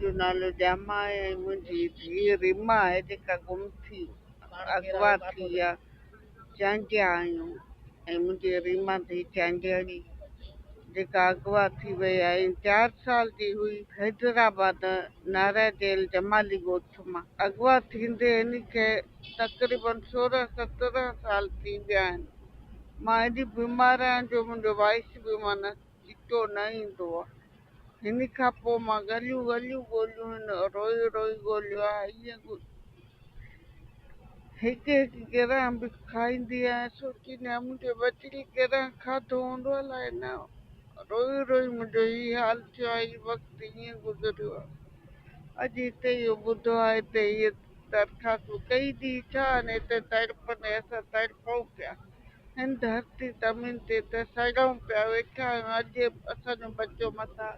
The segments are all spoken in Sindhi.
منهنجو نالو جاما آهي ۽ منهنجي ڌيء ريما آهي جيڪا گم ٿي اغوا ٿي آ. چانڊيا آهيون ۽ منهنجي ريما ڌيء چانڊياڻي جيڪا اغوا ٿي وئي آهي ۽ چار سال جي هئي. حيدرآباد نارا جيل جمالي ڳوٺ مان اغوا ٿيندي هن کي تقريبن 16 17 سال ٿي ويا آهن. مان ايڏي بيمار آهيان جو منهنجو وائس به معنيٰ چٽو نه ايندو آ. هن کان پوء مان ڳليون ڳليون ڳوليون هن روئي روئي ڳوليو آ. ائين هڪ هڪ گرهه به کائيندي آهيان سوچيندي آهيان منهنجي ٻچڙي گرهه کاڌو هوندو الائي نه. روئي روئي منهنجو هي حال ٿيو آ. هي وقت ائين گذريو آ. اڄ هتي اهو ٻڌو آهي ته هيء درخواست به ڪئي ڏينهن ڇا آهن هتي تڙپندي اسان تڙپون پيا. هن ڌرتي زمين تي ته سڙون پيا ويٺا آهيون اڄ اسان جو ٻچو متان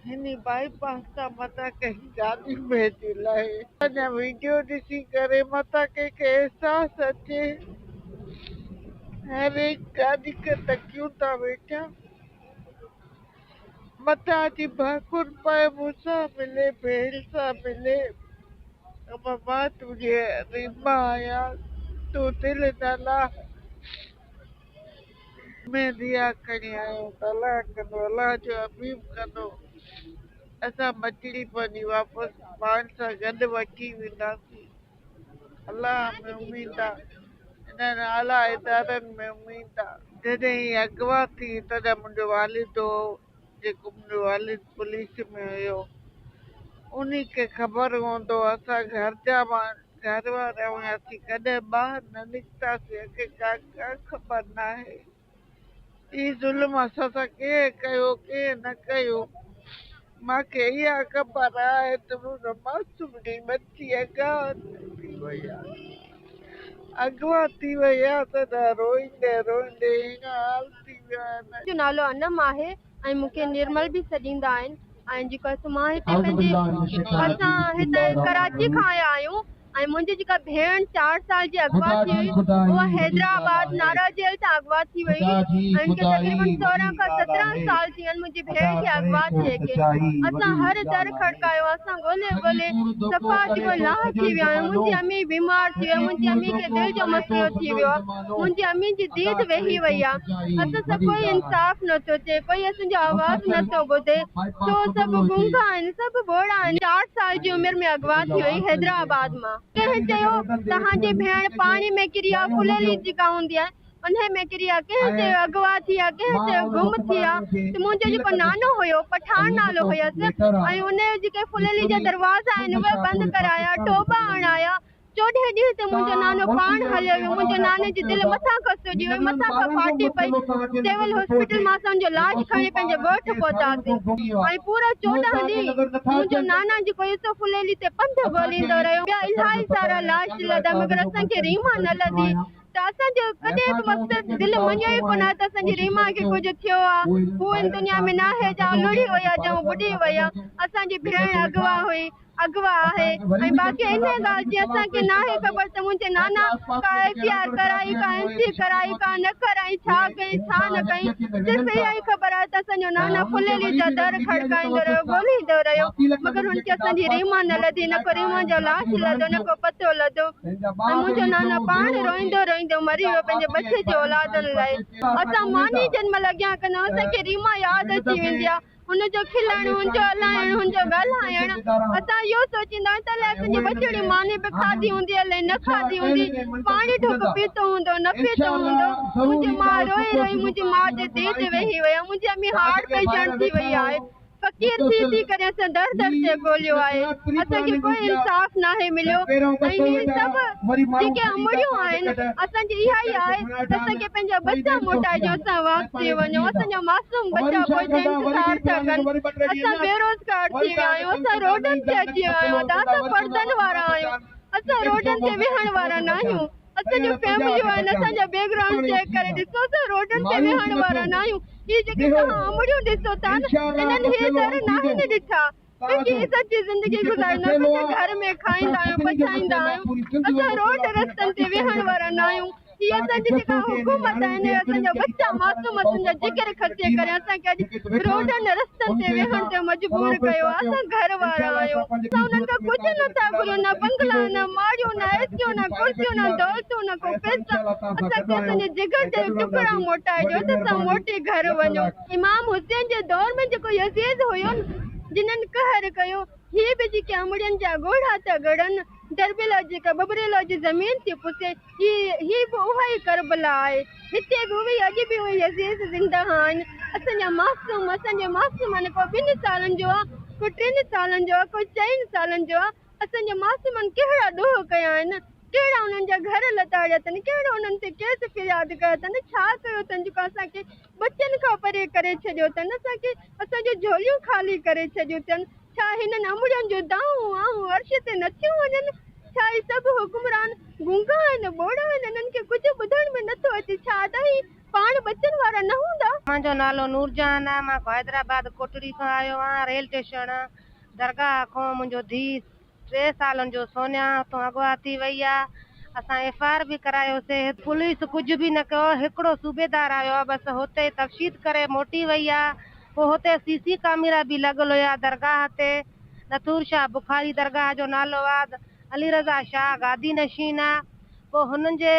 هن بائي پاس تان متان ڪنهن گاڏي ۾ اچي لهي. اسان جا ويڊيو ڏسي ڪري متان ڪنهن کي احساس اچي. هر هڪ گاڏي کي تڪيون ٿا ويٺا. متان اچي ڀاڪر پائي مون سان ملي ڀيڻ سان ملي. ابا مان تنهنجي ريما آهيان تون دل نه لاهه. اميد اها کڻي آيون ته الله ڪندو الله جو حبيب ڪندو اسان ٻچڙي پنهنجي واپس پاڻ سان گڏ وٺي وينداسين. الله ۾ اميد آ انهن اعليٰ ادارن ۾ اميد آ. جڏهن هي اغوا ٿي تڏهن منهنجو والد هو جيڪو منهنجو والد پوليس ۾ هيو انهي کي خبر هوندو اسان گهر جا گهر وارا هياسين ڪڏهن ٻاهر نه نڪتاسين اکي ڪا ڪا خبر ناهي هي ظلم اسان سان ڪنهن ڪيو ڪنهن نه ڪيو مان کي اها خبر آهي ته منهنجو معصوم جي ٻچي اغوا ٿي وئي آهي اغوا ٿي وئي آهي تڏهن روئيندي روئيندي هيڻا حال ٿي ويا آهن. منهنجو نالو انم آهي ۽ مون کي نرمل به سڏيندا آهن ۽ جيڪو آهي سو مان هتي پنهنجي اسان هتي ڪراچي کان آيا آهيون ۽ منهنجي جيڪا ڀيڻ چار سال جي اغوا ٿي هئي اها حيدرآباد نارا جيل تان اغوا ٿي وئي هئي ۽ ان کي تقريبن 16 کان 17 سال ٿي ويا آهن منهنجي ڀيڻ کي اغوا ٿئي کي اسان هر در کڙڪايو اسان ڳولي ڳولي صفا جيڪو لاهه ٿي ويا آهيون منهنجي امي بيمار ٿي وئي منهنجي امي کي دل جو مسئلو ٿي ويو آهي منهنجي امي جي ديد ويهي وئي آهي اسان سان ڪوئي انصاف نٿو ٿئي ڪوئي اسان جو آواز نٿو ٻڌي ڇو سڀ گونگا آهن سڀ ٻوڙا آهن. چار سال جي عمر ۾ اغوا ٿي وئي حيدرآباد مان. ڪنهن چيو توهان جي ڀيڻ پاڻي ۾ ڪري آ ڦليلي جيڪا هوندي آهي انهي ۾ ڪري آ ڪنهن چيو اغوا ٿي آ ڪنهن چيو گم ٿي آ ته منهنجو جيڪو نانو هيو پٺاڻ نالو هيس ۽ انهي جيڪي ڦليلي جا دروازا آهن اهي بند ڪرايا ٽوٻا اڻايا چوڏهين ڏينهن تي منهنجو نانو پاڻ هليو ويو. منهنجي ناني جي دل مٿان کان سڄي وئي، مٿان کان ڦاٽي پئي. سول هاسپيٽل مان اسان ان جو لاش کڻي پنهنجي ڳوٺ پهتاسين ۽ پورا 14 ڏينهن منهنجو نانا جيڪو يوسف ڦليلي تي پنڌ ڳوليندو رهيو. ٻيا الاهي سارا لاش لڌا مگر اسان کي ريما نه لڌي ته اسان جو ڪڏهن به مقصد دل مڃيو ئي ڪونه ته اسان جي ريما کي ڪجهه ٿيو آ، هو هن دنيا ۾ ناهي جا لڙهي وئي آ جا ٻڏي وئي آ. اسان جي ڀيڻ اغوا هئي. اغوا آهي ۽ باقي انهيء ڳالهه جي اسان کي ناهي خبر ته منهنجي نانا ڪا ايف I R ڪرائي ڪا اين سي ڪرائي ڪا نه ڪرائي ڇا ڪيائين ڇا نه ڪيائين صرف اها ئي خبر آهي ته اسان جو نانا ڦليلي جا در کڙڪائيندو رهيو ڳولهيندو رهيو مگر هن کي اسان جي ريما نه لڌي نه ڪو ريما جو لاش لڌو نه ڪو پتو لڌو ۽ منهنجو نانا پاڻ روئيندو روئيندو مري ويو پنهنجي ٻچي جي اولادن لاء اسان ماني جنهن مهل اڳيان ڪندا آهيون اسان کي ريما ياد اچي ويندي آهي. هن جو کلڻ، هن جو هلائڻ، هن جو ڳالهائڻ، اسان اهو سوچيندا آهيون ته الائي اسان جي ٻچڙي ماني به کاڌي هوندي الائي نه کاڌي هوندي، پاڻي ڍڪ پيتو هوندو نه پيتو هوندو، منهنجي ماء روئي روئي منهنجي ماء جي ديد ويهي وئي آهي، منهنجي امي هارٽ پيشنٽ ٿي وئي آهي، فقير ٿي ٿي ڪري اسان در در تي ڳوليو آهي، اسان کي ڪوئي انصاف ناهي مليو ۽ هي سڀ جيڪي امڙيون آهن اسان جي اها ئي آهي ته اسان کي پنهنجا ٻچا موٽائي ڏيو اسان واپسي وڃون اسان جا معصوم ٻچا پوئتي انتظار ٿا ڪن اسان بيروزگار ٿي ويا آهيون اسان روڊن تي اچي ويا آهيون ادا اسان پردن وارا آهيون اسان روڊن تي ويهڻ وارا نه آهيون اسان جون فيمليون آهن اسان جا بيڪ گرائونڊ چيڪ ڪري ڏسو اسان روڊن تي ويهڻ وارا نه آهيون هي جيڪي توهان امڙيون ڏسو ٿا نه انهن هي در ناهن ڏٺا پنهنجي عزت جي زندگي گذاريندا آهيون، پنهنجي گهر ۾ کائيندا آهيون، پچائيندا آهيون، اسان روڊ رستن تي ويهڻ وارا نه آهيون، هي اسان جي جيڪا حڪومت آهن اسان جا ٻچا معصوم اسان جا جگر کسي ڪري اسان کي اڄ روڊن رستن تي ويهڻ تي مجبور ڪيو آهي. اسان گهر وارا آهيون، اسان انهن کان ڪجهه نه ٿا گهرون، نه بنگلا، نه ماڙيون، نه ايسيون، نه ڪرسيون، نه دولتون، نه ڪو پئسا. اسان کي اسان جي جگر جا ٽڪڙا موٽائي ڏيو ته اسان موٽي گهر وڃون. امام حسين جي دور ۾ جيڪو يزيد هيو جنھن قهر ڪيو، هي به جيڪي امڙين جا ڳوڙها ٿا ڳڙن، درٻيلا جيڪا ٻٻريلا جي زمين ٿي پسي، هي به اها ئي ڪربلا آهي. هتي به اهي اڄ به اهي يزيد زنده آهن. اسان جا معصوم، اسان جي معصومن ڪو 2 سالن جو آ، ڪو 3 سالن جو آ، ڪو 4 سالن جو آ. اسان جي معصومن ڪهڙا ڏوهه ڪيا آهن؟ ڪهڙا انهن جا گهر لتاڙيا اٿن؟ ڪهڙو انهن تي ڪيس فرياد ڪيا اٿن؟ ڇا ڪيو اٿن جيڪو اسان کي ٻچن کان پري ڪري ڇڏيو اٿن؟ اسان کي اسان جون جهوليون خالي ڪري ڇڏيون اٿن؟ ڇا هنن امڙين جون دانهون آهون عرش تي نٿيون وڃن؟ ڇا هي سڀ حڪمران گونگا آهن، ٻوڙا آهن، انهن کي ڪجهه ٻڌڻ ۾ نٿو اچي؟ ڇا ادا هي پاڻ ٻچن وارا نه هوندا؟ منهنجو نالو نورجهان آهي، مان حيدرآباد ڪوٽڙي کان آيو آهيان. ريل ٽيشڻ درگاهه کان منهنجو ڌيء 3 سالن جو سونيا هتان اغوا ٿي وئي آهي. اسان ايف I R به ڪرايوسي، پوليس ڪجهه به نه ڪيو. هڪڙو صوبيدار آيو آهي، بس هتي تفشيد ڪري موٽي وئي آهي. پوء هتي سي سي ڪاميرا به لڳل هيا درگاهه تي. نٿور شاهه بخاري درگاهه جو نالو آهي، علي رضا شاهه گادي نشين آهي. پوء هنن جي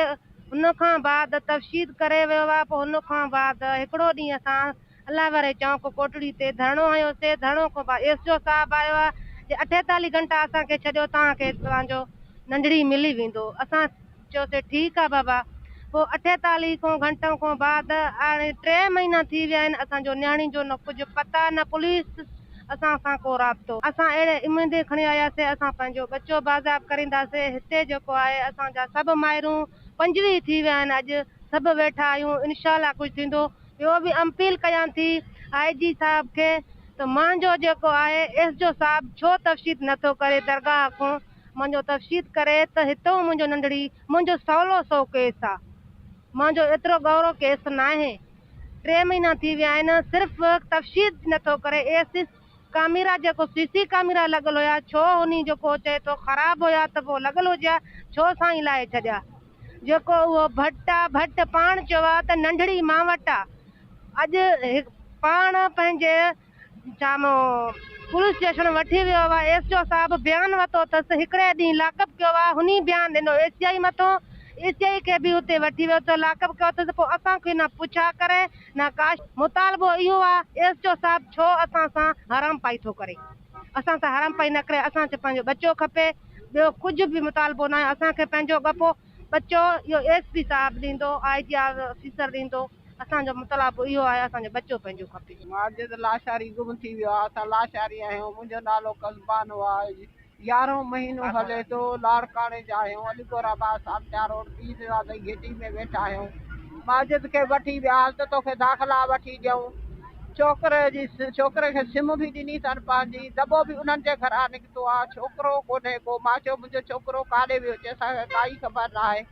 هن کان بعد تفشيد ڪري ويو آهي. پوء هن کان بعد هڪڙو ڏينهن اسان الله واري چونڪ ڪوٽڙي تي ڌرڻو هنيوسي. ڌرڻو کان بعد ايس او صاحب آيو آهي، جي 48 گهنٽا اسان کي ڇڏيو، توهان کي توهان جو ننڍڙي ملي ويندو. اسان چيوسي ٺيڪ آهي بابا. پوءِ 48 کان گهنٽن کان بعد هاڻي 3 مهينا ٿي ويا آهن، اسان جو نياڻي جو نه ڪجهه پتا، نه پوليس اسان سان ڪو رابطو. اسان اهڙي اميد کڻي آياسين اسان پنهنجو ٻچو بازياب ڪرينداسين. هتي جيڪو آهي اسان جا سڀ مائرون 25 ٿي ويا آهن، اڄ سڀ ويٺا آهيون، انشاء الله ڪجهه ٿيندو. ٻيو به اپيل ڪيان ٿي آءِ جي صاحب کي ته منهنجو جيڪو آهي ايس جو صاحب ڇو تفشيد نٿو ڪري، درگاهه کان منهنجو تفشيد ڪري ته هتان منهنجو ننڍڙي، منهنجو سولو سو ڪيس آهي، منهنجو ايترو ڳورو ڪيس ناهي. 3 مهينا ٿي ويا آهن، صرف تفشيد نٿو ڪري. ايس ڪاميرا جيڪو سي سي ڪاميرا لڳل هيا، ڇو هن جيڪو چئي ٿو خراب هيا ته پوءِ لڳل هجي ها، ڇو سائين لاهي ڇڏيا؟ جيڪو اهو ڀٽ آهي، ڀٽ پاڻ چيو آهي ته ننڍڙي مان وٽ آهي. اڄ پاڻ پنهنجي ڇا پوليس اسٽيشن وٺي ويو آهي. ايس او صاحب بيان ورتو اٿس، هڪڙي ڏينهن لاڪ اپ ڪيو آهي، هن بيان ڏنو اي سي آئي مٿو، اي سي آئي کي به هتي وٺي ويو ته لاڪ اپ ڪيو اٿس. پوءِ اسان کي نه پڇا ڪري نه ڪاش. مطالبو اهو آهي ايس او صاحب ڇو اسان سان حرام پائي ٿو ڪري؟ اسان سان حرام پائي نه ڪري، اسان کي پنهنجو ٻچو کپي، ٻيو ڪجهه به مطالبو نه آهي. اسان کي پنهنجو ڳپو ٻچو اهو ايس پي صاحب ڏيندو، آءِ جي آفيسر ڏيندو. اسان جو مطالبو اهو آهي اسان جو ٻچو پنهنجو کپي. ماجد لاشاري گم ٿي ويو آهي، اسان لاشاري آهيون. منهنجو نالو قصبانو آهي. 11 مهينو هلي ٿو. لاڙڪاڻي جا آهيون، علي آباد سامٽيا روڊ پير گهٽي ۾ ويٺا آهيون. ماجد کي وٺي ويا ته توکي داخلا وٺي ڏيون. ڇوڪري جي ڇوڪري کي سم به ڏني اٿن پنهنجي، دٻو به انهن جي گهران نڪتو آهي. ڇوڪرو ڪونهي ڪو. مان چيو منهنجو ڇوڪرو ڪاڏي ويو؟ چئي اسان کي ڪائي خبر نه آهي.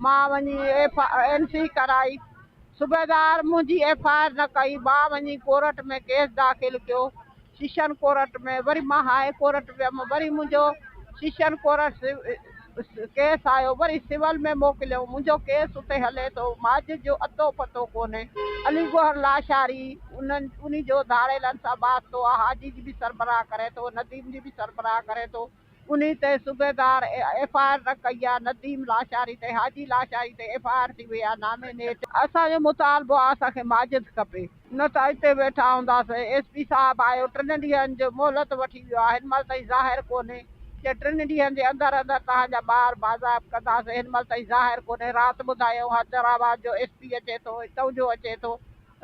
مان وڃي ايف اين سي ڪرائي، صوبيدار منهنجي ايف I R نه ڪئي. مان وڃي ڪورٽ ۾ ڪيس داخل ڪيو، سيشن ڪورٽ ۾، وري مان هاءِ ڪورٽ ويم، وري منهنجو سيشن ڪورٽ ڪيس آيو، وري سول ۾ موڪليو. منهنجو ڪيس اتي هلي ٿو. ماجد جو اتو پتو ڪونهي. علي گوهر لاشاري انهن ان جو ڌاڙيلن سان واسطو آهي. حاجي جي به سربراهه ڪري ٿو، نديم جي به سربراهه ڪري ٿو. ان تي صوبيدار ايف I R نه ڪئي آهي. نديم لاشاري تي، حاجي لاشاري تي ايف I R ٿي وئي آهي نامينيٽ. اسان جو مطالبو آهي اسان کي ماجد کپي، نه ته هتي ويٺا هونداسين. ايس پي صاحب آيو، 3 ڏينهن جو مهلت وٺي ويو آهي. هن مهل تائين ظاهر ڪونهي ڪه 3 ڏينهن جي اندر اندر توهان جا ٻار بازياب ڪنداسين. هن مهل تائين ظاهر ڪونهي. رات ٻڌايو حيدرآباد جو ايس پي اچي ٿو، هتان جو اچي ٿو.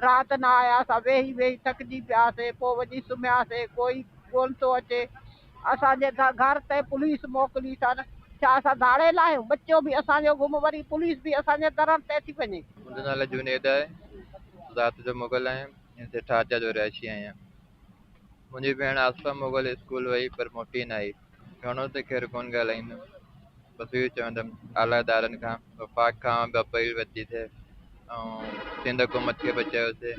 رات نه آيا، اسان ويهي ويهي ٿڪجي پياسين، پوءِ وڃي سمهياسين. ڪوئي ڪونه ٿو اچي. اسان جي گهر تي پوليس موڪلي اٿن. ڇا اسان ڌاڙيل آهيون؟ ٻچو به اسان جو گم، وري پوليس به اسان جي درن تي ٿي وڃي. منهنجو نالو جنيد آهي، ذات جو مغل آهيان ۽ ٺاچا جو رهائشي آهيان. منهنجي ڀيڻ آصفه مغل اسڪول وئي پر موٽي نه آئي. گهڻو ته خير ڪونه ڳالهائيندم، بس اهو چوندم اعليٰ ادارن کان، وفاق کان به اپيل ورتي ٿئي ۽ سنڌ حڪومت کي به چيوسين.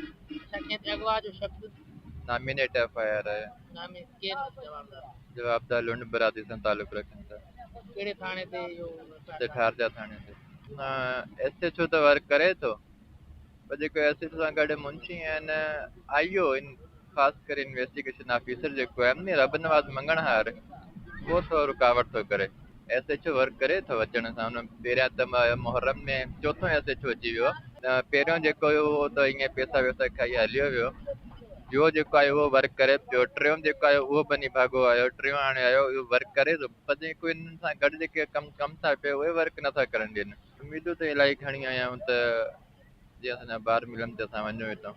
نامينيٽ ايف I R آهي. جوابدار لنڊ برادري سان تعلق رکن ٿا. ٺارجا ٿاڻي تي. ايس ايڇ او ته ورڪ ڪري ٿو پر جيڪو ايس ايڇ او سان گڏ منشي آهن، آئي او، خاص ڪري انويسٽيگيشن آفيسر جيڪو آهي ني رب نواز مڱڻهار، اهو ٿورو رڪاوٽ ٿو ڪري. ايس ايڇ او ورڪ ڪري ٿو اچڻ سان. ان پهريان ته محرم ۾ چوٿون ايس ايڇ او اچي ويو. پهريون جيڪو هيو اهو ته ائين پئسا وئسا کائي هليو ويو. ٻيو جيڪو آيو اهو ورڪ ڪري پيو. ٽيون جيڪو آيو اهو بني ڀاڳو آيو. ٽيون هاڻي آيو، اهو ورڪ ڪري ٿو، پر جيڪو انهن سان گڏ جيڪي ڪم ڪم ٿا پيا اهي ورڪ نٿا ڪرڻ ڏين. اميدون ته الاهي کڻي آيا آهيون ته جي اسان جا ٻار ملن ته اسان وڃون هتان،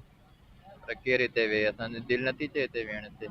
پر ڪير هتي ويهي؟ اسان جي دل نٿي چئي هتي ويهڻ تي.